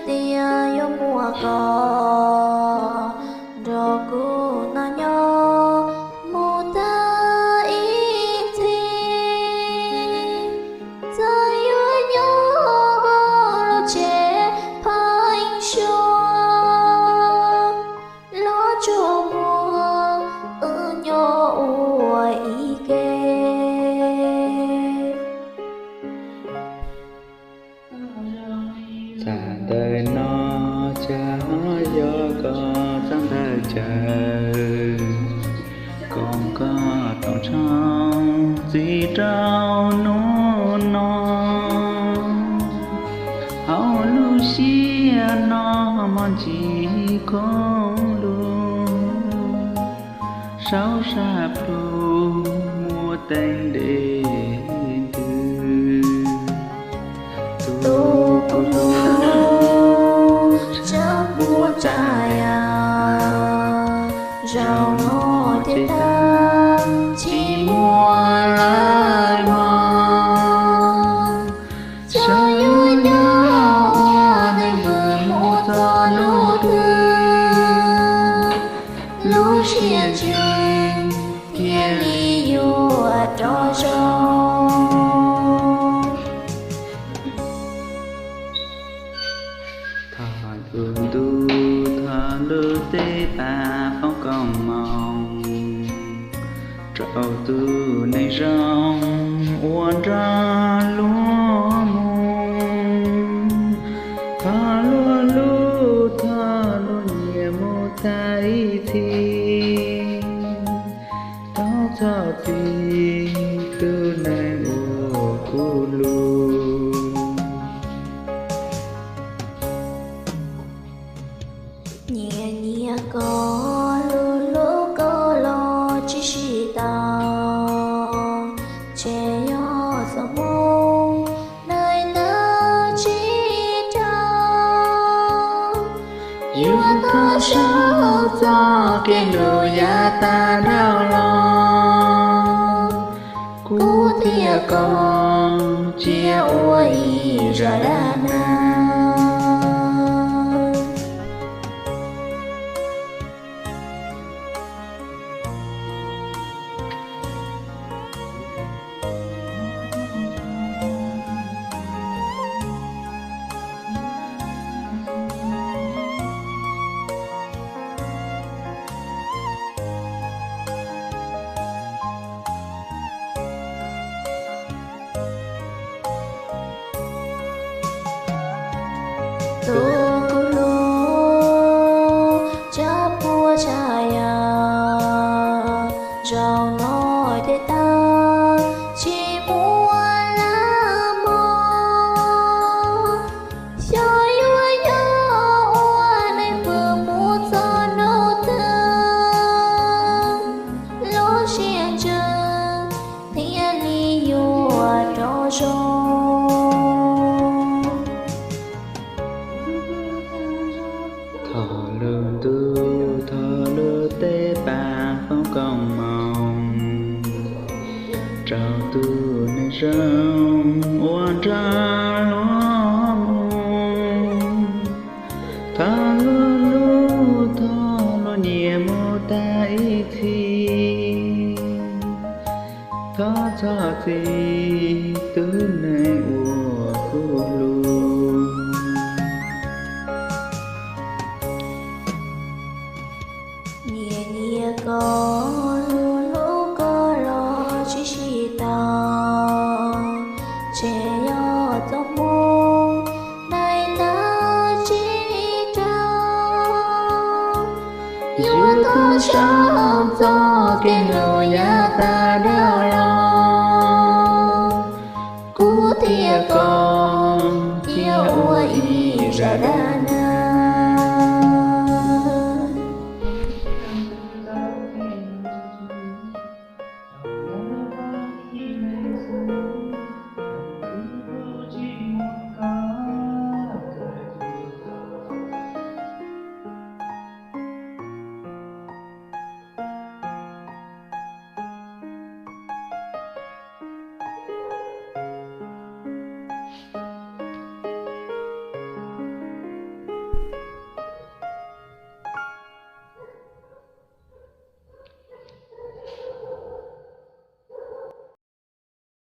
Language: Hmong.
tias yuav muaj koj nrog kuv noj nyob mus tag ib txhis. Txawm yuav nyob lub tsev pheeb suab, los tsuas muaj wb nyob ua ib ke. Txawm ntawm no cas ho yog koj txoj ntawm caw, kom koj tau tshoob txij rau hnub no. Hauv lub siab no mog ntsis khoob lug, saub sab plhu muaj teeb nte ntws. Tus kuv hlub, tsav muaj tsav yam, zaum no ces tag tsis muaj lawm mog. Xyov yuav nyob ua neeg vwm mus txog hnub twg, lub siab ntsws thiaj li yuav rov zoo. Thov lub ntuj, thov lub teb pab foom koob hmoov rau tus neeg zoo uas nrog luag mus. Thov luag hlub, thov luag nyiam mus tag ib txhis. Thov txhob txim tus neeg uas kuv hlub. Nyias nyias koj, hlub hlub koj los tsis sib tau, ces yog txoj hmoo neeg ntawd tsis raug. Yuav tau sau txoj kev hlub yav tas dhau los, kuv thiab koj cia ua ib zaj dab neeg. Tus kuv hlub, tsav puas tsav yam, zaum no ces tag tsis muaj lawm mog. Xyov yuav nyob ua neeg vwm mus txog hnub twg, lub siab ntsws thiaj li yuav rov zoo. Thov lub ntuj, thov lub teb pab foom koob hmoov rau tus neeg zoo uas nrog luag mus. Thov luag hlub, thov luag nyiam mus tag ib txhis. Thov txhob txim tus neeg uas kuv hlub. Nyias nyias koj, hlub hlub koj los tsis sib tau, ces yog txoj hmoo neeg ntawd tsis raug. Yuav tau sau txoj kev hlub yav tas dhau los, kuv thiab koj cia ua ib zaj dab neeg.